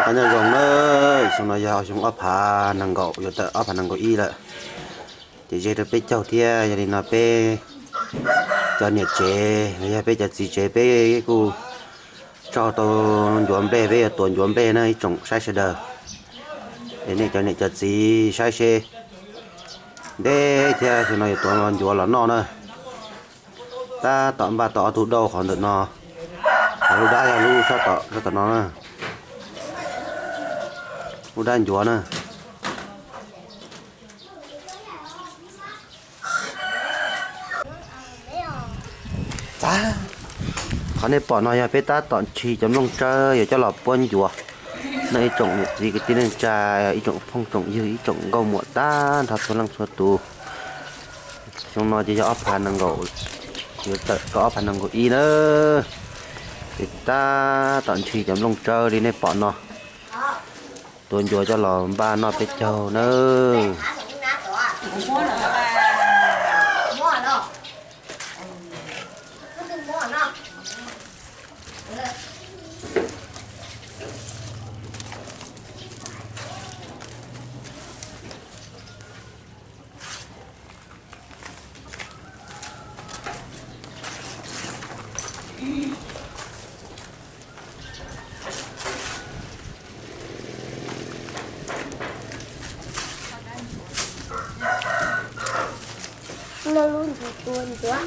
Nyob zoo na, xyoo no yog xyoo ob phav nees nkaum, yuav tawm ob phav nees nkaum ib lawm, ces ze rau peb caug thiab. Yog li no peb cov niam tsev los yog peb cov txiv tsev peb kuj tso tau ncuav nplej, peb yuav tuav ncuav nplej na ib tsoom saib sawv daws. Es nej cov niam cov txiv saib seb ntev thiab, xyoo no yuav tuav ncuav los noj na. Tab tom npaj tau ob tug dauj qhov ntawm no, lub dab yog lub sab tom no na, lub dab ncuav na. Qhov nej pom no yog peb tab tom ntshis cov nplooj tsawb yuav coj los puab ncuav. Nej ib tsoom niam txiv kwv tij neej tsa, ib tsoom phooj tsoom ywg, ib tsoom nkauj muam tag nrho txhua leej txhua tus. Xyoo no ces yog ob phav nees nkaum, yuav tawm rau ob phav nees nkaum ib na. Ces tab tom ntshis cov nplooj tsawb li nej pom no, tuav ncuav coj los npaj noj peb caug nawb. Lub ntsis tua ncuav.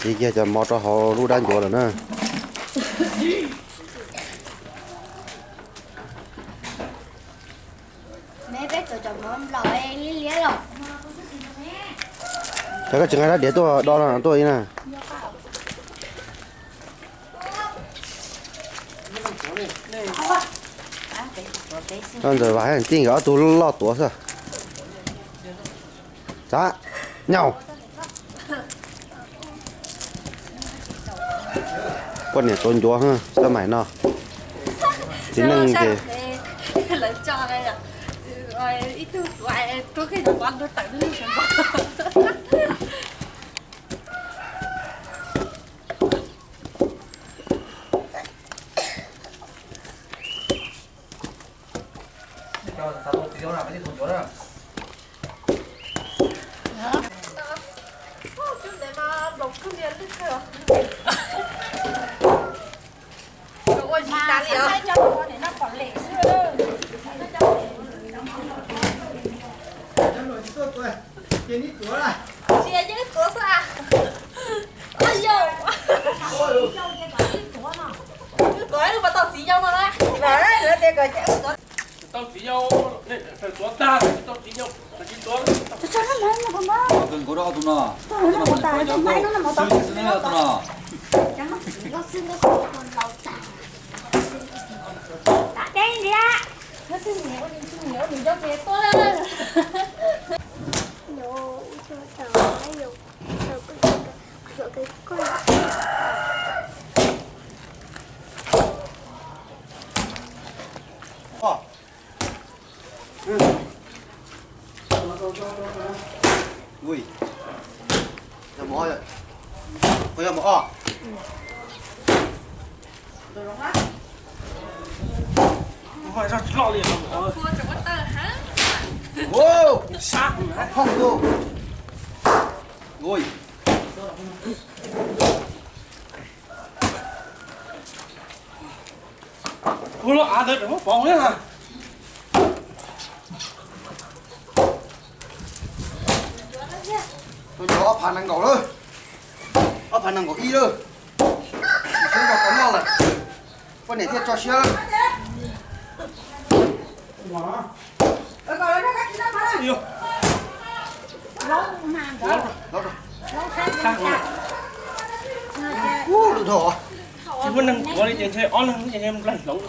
Ces yog cov mov rau hauv lub dab ncuav lawm na. Ces koj tsis nqa rab diav tuaj do no tuaj ib na. Koj ntxawm vas tij nkawd ob tug loj tuav xwb. Txav nyaum. Poj niam tuav ncuav xab maim no. Txiv neej ces Tsis yog yeej tuav xwb a. Tuav mas tau txiv yau no na. Tau txiv yau, tuav tag tsis tau txiv yau, tsis tuav. Nkaud rau tus no, tus no, tus no. Ui, yog mov, yog mov os. Ua, sab hoob tu. Ui. Ua lub av ntawd muab pov na. Tuaj ncuav ob phav nees nkaum lawm, ob phav nees nkaum ib lawm. Siab nrog qhov noj lawm, poj niam thiaj tso siab lawm. Ub, lwm dhau. Tsis muaj neeg tuav li ces ntshe ob leeg ces nplaig hloov.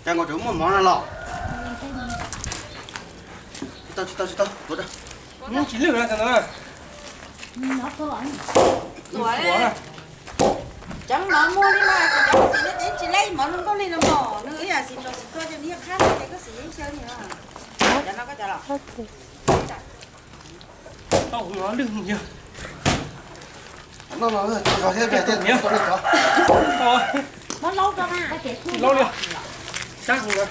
Cas nkaus tseem muaj mov no los? Tsis tau, tsis tau, tsis tau, tuav da. Nws tsis lwj na, tau na. Tuav na. Tseev mov muag li mas, tsis tau xis, nws tsis leej mov nws nkaus li no mog, nws ib yam xis tso xis tuaj ces nws yeej qab ces koj xis yeej xyaw li no. Cov no koj cov los. Tau no lwj yog. Laub li. Sab hov.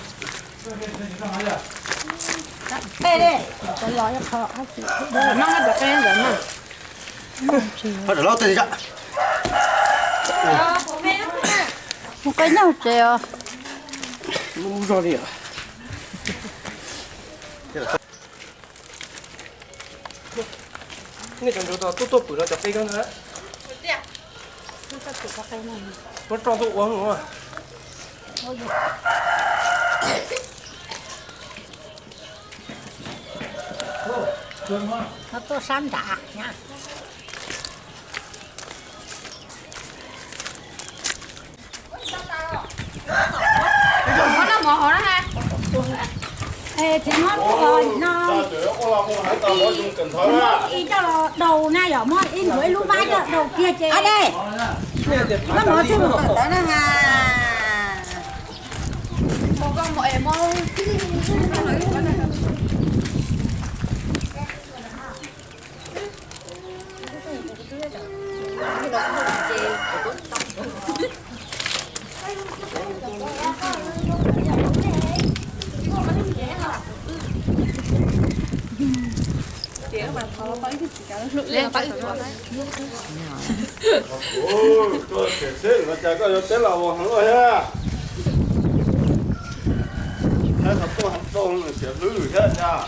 Qe li. Qe li. Qe li. Mus qe nyob tsev os. Lub zog li. Nej cov ntsuav tau tuaj tuaj pwm los cov qe koj ntag. Muab roj tuaj ua. Tuaj sab nrad. Tsis muab lub no, ib co daus na yom, muab ib nthuav ib lub vab coj daus kiag ces. Tsis muab mov tshuaj mus kom tawv na. Koj tseem seb no cas koj yuav teb los vos heev ua thiab. Thaij qhov tuaj qhov rau siav hlwb thiab cas.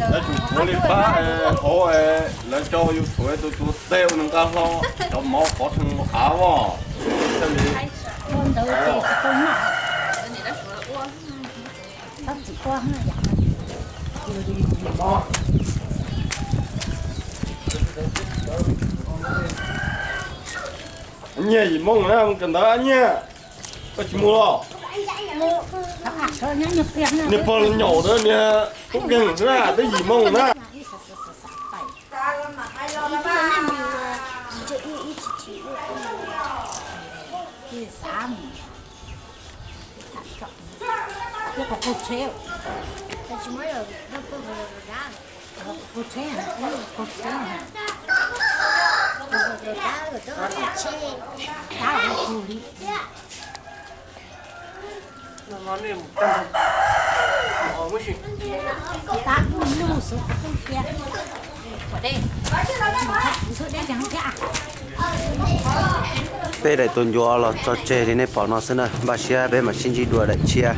Lawv tsum tshuav li pab hauv, lawv coj yus tshuav tus tus tej ua nws nqa hlo cov mov qhov rhees av os. Thiaj li Nyiaj yim moos na, mus kawm ntawv nyiaj. Koj tsis mus los? Niag pog nyaum ntawd niag tub nkeeg xwb na, twb yim moos na. Peb daim tus ncuav los tso tseg li nej pom no xwb na, npaj siab peb mam sib ntsib dua daim tshiab.